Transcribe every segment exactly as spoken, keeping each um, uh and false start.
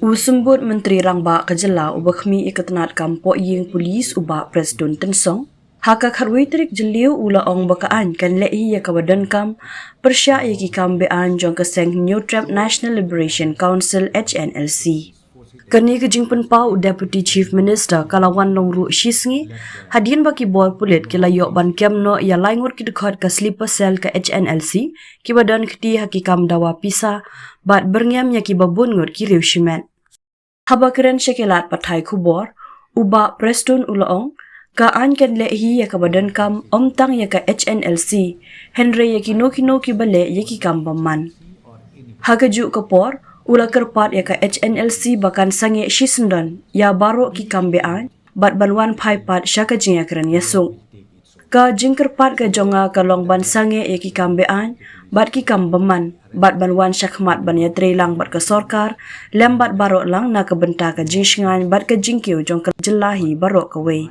U Symbud Myntri Rangbah ka jylla uba khmih ïa ka tnad kam poh ïing pulit u Bah Prestone Tynsong, ha ka khatwei tarik Jylliew u la ong ba ka aiñ kan leh hi ïa kaba donkam pyrshah ïa ki kam be-aiñ jong ka seng Hynñiewtrep National Liberation Council, H N L C. Kane ka jingpynpaw u Deputy Chief Minister ka la wan long ruh shisngi hadien ba ki bor pulit ki la ïoh ban kem noh ïa lai ngut ki dkhot ka sleeper cell ka H N L C kiba don kti ha ki kam dawa pisa bad byrngem ïa kiba bun ngut ki riew shimet. Haba kren sha ki lad pathai khubor, u Bah Prestone u la ong, ka aiñ kan leh hi ïa kaba donkam ym tang ïa ka H N L C, hynrei ïa kino kino kiba leh ïa ki kam bymman. Ha kajuh ka por, u la kyrpad ïa ka H N L C ba kan sangeh shisyndon ïa baroh ki kam be-aiñ bad ban wan phai pat sha ka jingïakren ïasuk. Ka jingkyrpad ka jong nga ka long ban sangeh ïa ki kam be-aiñ bad ki kam bymman bad ban wan shakhmat ban ïatreilang bad ka sorkar lem bad baroh lang na ka bynta ka jingshngaiñ bad ka jingkiew jong ka jylla hi baroh kawei.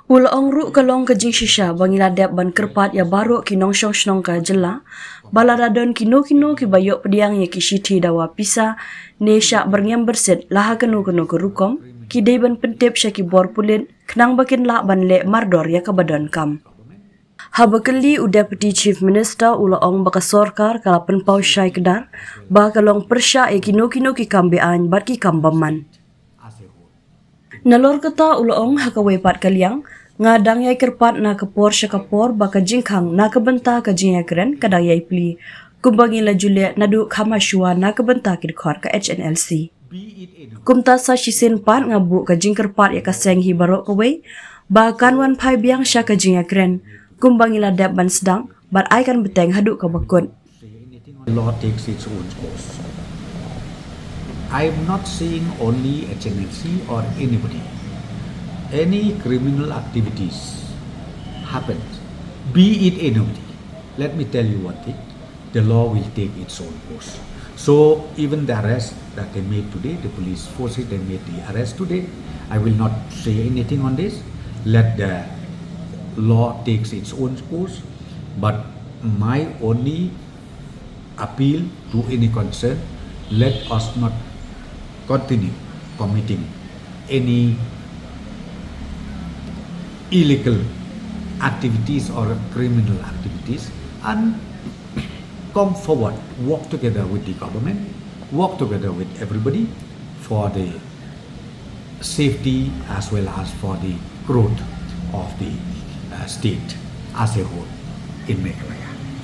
U la ong ruh ka long ka jingshisha ba ngi la dep ban kyrpad ïa baroh ki nongshong shnong ka jylla ba lada don kino kino kiba ïoh pdiang ïa ki shithi dawa pisa ne shah byrngem byrsit la ha kano kano ka rukom, ki dei ban pyntip sha ki bor pulit khnang ba kin lah ban leh mardor ïa kaba donkam. Haba kylli u Deputy Chief Minister u la ong ba ka sorkar ka la pynpaw shai kdar ba ka long pyrshah ïa kino kino ki kam be-aiñ bad ki kam bymman. Nalor kata u la ong ha kawei pat ka liang, nga dang ïai kyrpad na ka por sha ka por ba ka jingkhang na ka bynta ka jingïakren ka dang ïai plie kumba ngi la ju leh naduh kham ha shuwa na ka bynta ki dkhot ka H N L C. Kumta sa shisien pat nga buh ka jingkyrpad ïa ka seng hi baroh kawei ba kan wan phai biang sha ka jingïakren kumba ngi la dep ban sdang bad ai kan bteng haduh kaba kut. The law takes its own course. I am not saying only H N L C or anybody. Any criminal activities happens, be it anybody. Let me tell you one thing. The law will take its own course. So even the arrest that they made today, the police forces, they made the arrest today. I will not say anything on this. Let the law takes its own course. But my only appeal to any concern, let us not continue committing any illegal activities or criminal activities and come forward, work together with the government, work together with everybody for the safety as well as for the growth of the uh, state as a whole in Meghalaya.